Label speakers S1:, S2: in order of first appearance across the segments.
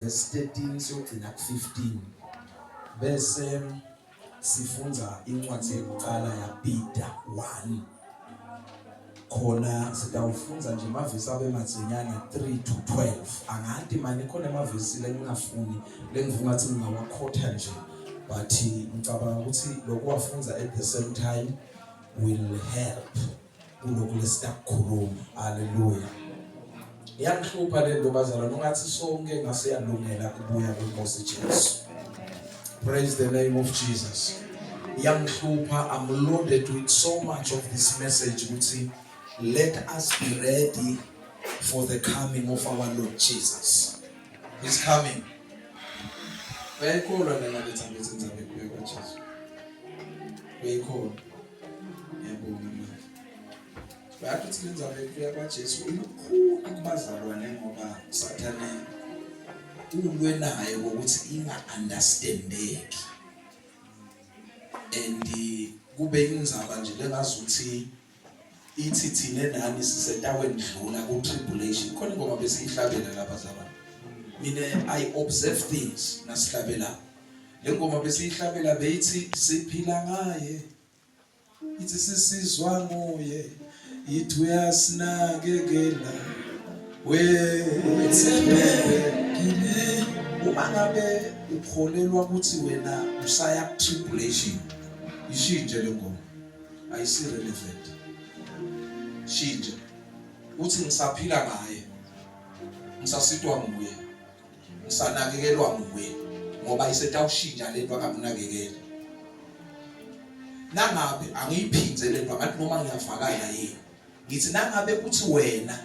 S1: Verse 13 siyogcina ku-15 bese sifundza incwadi yekuqala yaPeter 1 khona sitawufundza nje emavesi abe madzinyana 3 to 12. Anganti mani khona emavesi lengingafuni lengivuma ngathi ngingawakhotha nje, but ngicabanga ukuthi lokuwafundza at the same time will help kulokhu lesitakukhuluma. Haleluya. Iyangihlupha le nto bazalwane, ungathi sonke ngase yalungela kubuya kwenkosi Jesu. Praise the name of Jesus. Iyangihlupha. I'm loaded with so much of this message ukuthi let us be ready for the coming of our Lord Jesus. He's coming. Uyayikholwa lena letha ndzaba ekubuya kwaJesu? Uyayikholwa? Ngiyabonga mama. Bayathi ukuthi le ndzaba yokubuya kwaJesu ilukhuni kubazalwane ngoba uSathane ulwe naye ngokuthi inga-understandeki and kube indzaba nje lengazuthi ithi thina nani sisetawendlula ku-tribulation. Khona ingoma besiyihlabela lapha zalwane, mina I observe things nasihlabela le ngoma besiyihlabela, beyithi siphila ngaye, ithi sisizwa nguye, ithi uyasinakekela wethembekile. Uma ngabe ukholelwa ukuthi wena usaya ku-tribulation, ishintshe le ngoma, ayisi-relevant. Shintshe uthi ngisaphila ngaye, ngisasitwa nguye, ngisanakekelwa nguye, ngoba isetawushintsha lento akakunakekela. Nangabe angiyiphindze lento, ngathi noma ngiyavakala yini, ngithi nangabe kuthi wena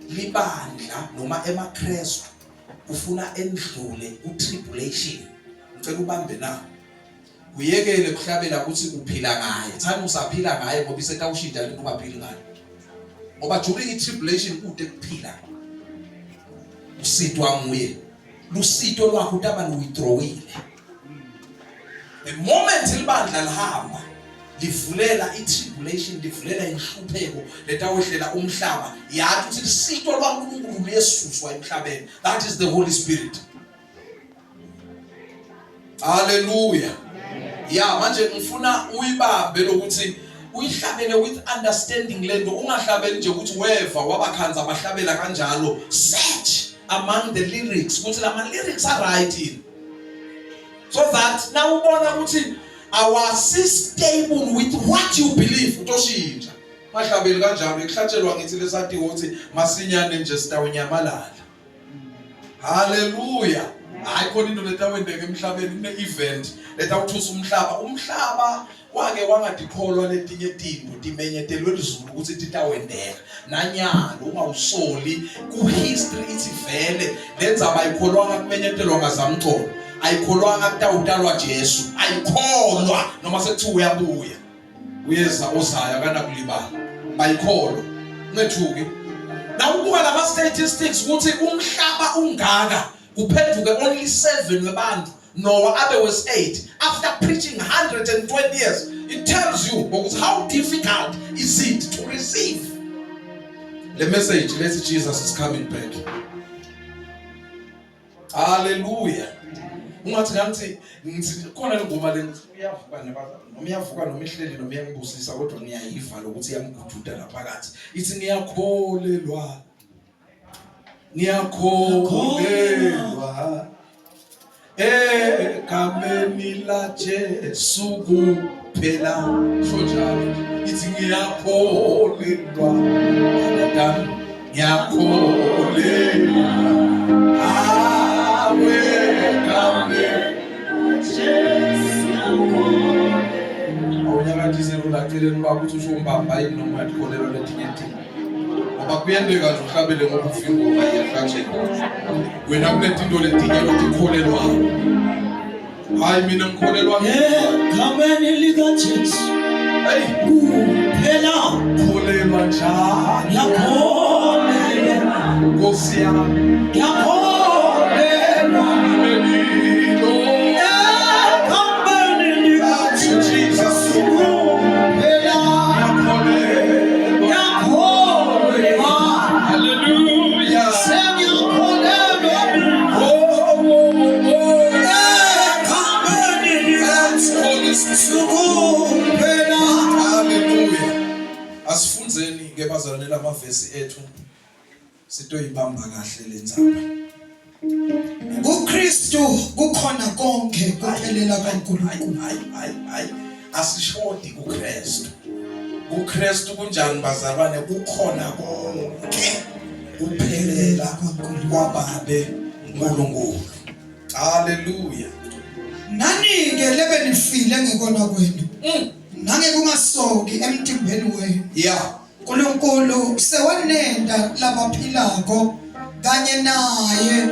S1: libandla noma emaKristu ufuna endlule ku-tribulation, ngicela ubambe na uyekele kuhlabela ukuthi uphila ngaye. Thani usaphila ngaye, ngoba isetawushintsha lento ungaphili ngayo, ngoba during i-tribulation kude kuphila usitwa nguye, lusito lwakho utaba luwithdrawile. The moment libandla lihamba livulela i-tribulation, livulela inhlupheko letawehlela umhlaba, yathi ukuthi lisito lwaNkulunkulu luyesuswa emhlabeni. That is the Holy Spirit. Hallelujah. Ya, manje ngifuna uyibambe lokuthi uyihlabele with understanding lento, ungahlabeli nje ukuthi weva wabakhanza abahlabela kanjalo. Search among the lyrics ukuthi lama lyrics are right yini, so that nawubona ukuthi awasi stable with what you believe, utoshintsha. Ungahlabeli kanjalo ekuhlatshelwa ngithi lesatiwo ukuthi masinyane nje sitawunyamalala. Haleluya. Hayi, khona into letawenteka emhlabeni, kune event letawuthusa umhlaba. Umhlaba wake wangadikholwa letinye tinto timenyetelwe lizulu ukuthi titawenteka. Nanyalo ungawusoli ku history, ithi vele lendzaba ayikholwanga kumenyetelwa ngazamcolo, ayikholwanga kutawutalwa Jesu, ayikholwa noma sekuthiwa uyabuya, uyeza ozayo akanakulibala, bayikholwa. Ungethuki nawubuka lama statistics ukuthi umhlaba ungaka, kuphenduke only 7 webantu, Noah abe was 8 after preaching 120 years. It tells you ukuthi how difficult is it to receive the message lethi Jesus is coming back. Hallelujah. Ungathi ngangithi ngithi khona le ngoma le, ngithi uyavuka noma uyavuka noma ihleli noma iyangibusisa, kodwa ngiyayiva lokuthi iyamgududa laphakathi. Ithi ngiyakholelwa, ngiyakholelwa egameni la Jesu kuphela. Sho njalo, ithi ngiyakholelwa, dadam, ngiyakholelwa awe gameni. Awunyakathise lulaceleni kwakho ukuthi usho umbamba yini noma uyakholelwa letinye tinto, ngoba kuyenteka nje uhlabele ngoba ufika ingoma iyahlatshelwa, wena kunetinto letinye lotikholelwayo. Hayi, mina ngikholelwa
S2: egameni likaJesu.
S1: Hey,
S2: kuphela.
S1: Kholelwa njalo.
S2: Ngiyakholelwa.
S1: Nkosi yami.
S2: Ngiyakholelwa
S1: Melilo.
S2: egameni likaJesu kuphela.
S1: Ngiyakholelwa.
S2: Ngiyakholelwa.
S1: Hallelujah.
S2: Sengiyakholelwa.
S1: Oh, oh. bazalwane lamavesi ethu sitoyibamba kahle lendzaba.
S2: KuKristu kukhona konke kuphelela kaNkulunkulu.
S1: Hayi hayi hayi asishodi kuKristu. KuKristu kunjani bazalwane kukhona konke kuphelela kwaBabe uNkulunkulu. Hallelujah.
S2: Nani-ke lebe nifile ngekona kwenu nangekungasoki emtimbeni wenu.
S1: Yeah.
S2: uNkulunkulu sewanenta labaphilako kanye naye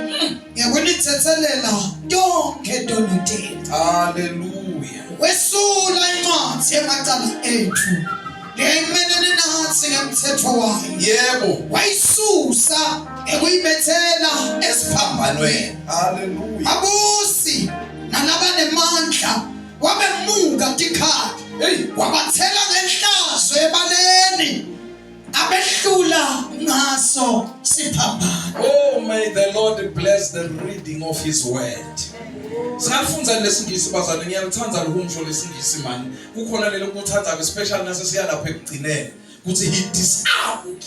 S2: ngekunithethelela tonkhe tono tenu.
S1: Hallelujah.
S2: Wesula incwadi yemacala ethu leyayimelene natsi ngemthetho wayo.
S1: Yebo.
S2: Wayisusa ekuyibethela esiphambanweni.
S1: Hallelujah.
S2: Abusi nalabanemandla wabemuka tikhali
S1: hey
S2: wabathela ngenhlazo ebaleni abehlula ngaso siphambano.
S1: Oh, may the Lord bless the reading of his word. Singalifundza lesingisi bazalwane ngiyalithanda lihumsho lesingisi mani. Kukhona leli kuthanda ke special nase siya lapha ekugcineni kuthi he disarmed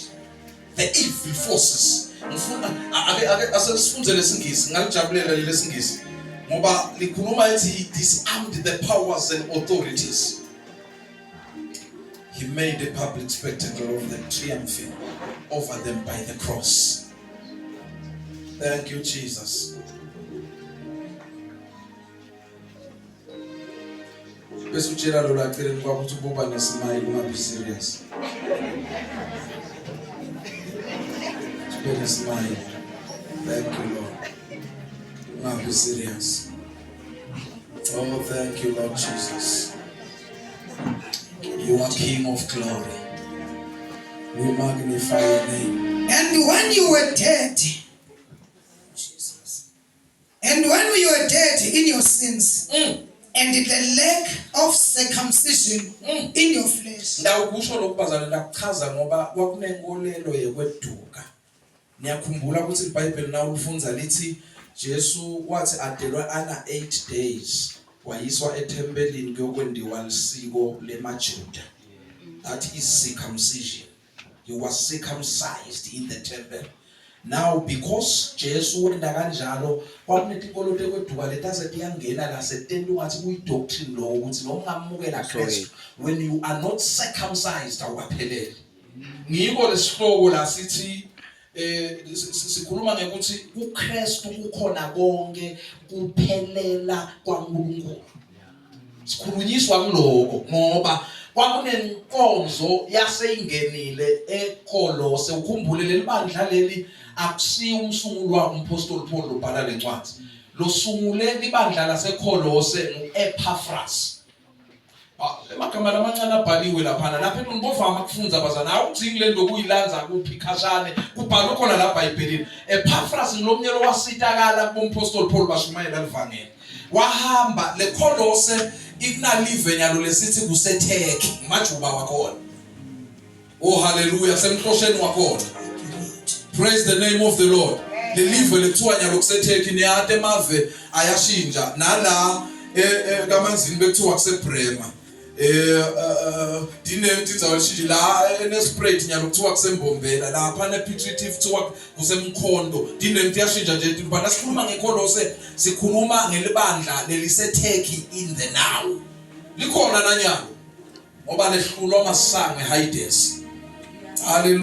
S1: the evil forces. Ngifuna ake ake asesifunde lesingisi ngalijabulela lelesingisi ngoba likhuluma ethi he disarmed the powers and authorities. He made a public spectacle of them, triumphing over them by the cross. Thank you, Jesus. Bese utshela lo laceleni kwakho ukuthi uboba nesmile ungabi serious. Ube nesmile. Thank you, Lord. Ungabi serious. Oh, thank you, Lord Jesus. You are King of glory. We magnify your name.
S2: And when you were dead, Jesus. And when you were dead in your sins and the lack of circumcision in your flesh.
S1: Ndawukusho lokhu bazalwane ndakuchaza ngoba kwakunenkolelo yekweduka. Niyakhumbula ukuthi iBhayibheli na ulifunza lithi Jesu wathi adelwe ana 8 days wayiswa ethempelini kuyokwendiwa lisiko lemaJuda. That is circumcision. He was circumcised in the temple. Now because Jesu wenda kanjalo kwakunetinkolo tekweduka letaze tiyangena la setenta ungathi kuyi doctrine lokho ukuthi noma ungamukela Kristu when you are not circumcised awukapheleli. Ngiko lesihloko la sithi eh sikhuluma ngekuthi kuKristu kukhona konke kuphelela kwaNkulunkulu. Sikhulunyiswa kuloko ngoba kwakunenkonzo yaseyingenile eKolose. Ukhumbule leli bandla leli akusiyo umsunguli wa umpostoli Paul lobhala lencwadi. Losungule libandla laseKolose nguEpaphras. Ah, emagama lamancane abhaliwe laphana lapha nibovama kufunza bazana awudzingi le nto kuyilanza kuphi khashane kubhalwe khona la bhayibhelini Epaphras ngilomnye lowasitakala kubompostoli Paul bashumayela livangeli wahamba lekholose ikunalive nyalo lesithi kuseTurkey majuba wakhona Oh hallelujah semhlosheni wakhona. Praise the name of the Lord. Lelive lekuthiwa nyalo kuseTurkey niyati emave ayashintsha nala eh, eh, kamanzini bekuthiwa kuseBrema. Eh, eh dine tindzawo lishintshe la eNespruit nyalo kuthiwa kuseMbombela lapha nePiet kuthiwa kuseMkhondo dine tiyashintsha nje but asikhuluma ngekholose sikhuluma ngelibandla leliseTurkey in the now likhona nanyalo ngoba lehlulwa amasango eHades. Hallelujah.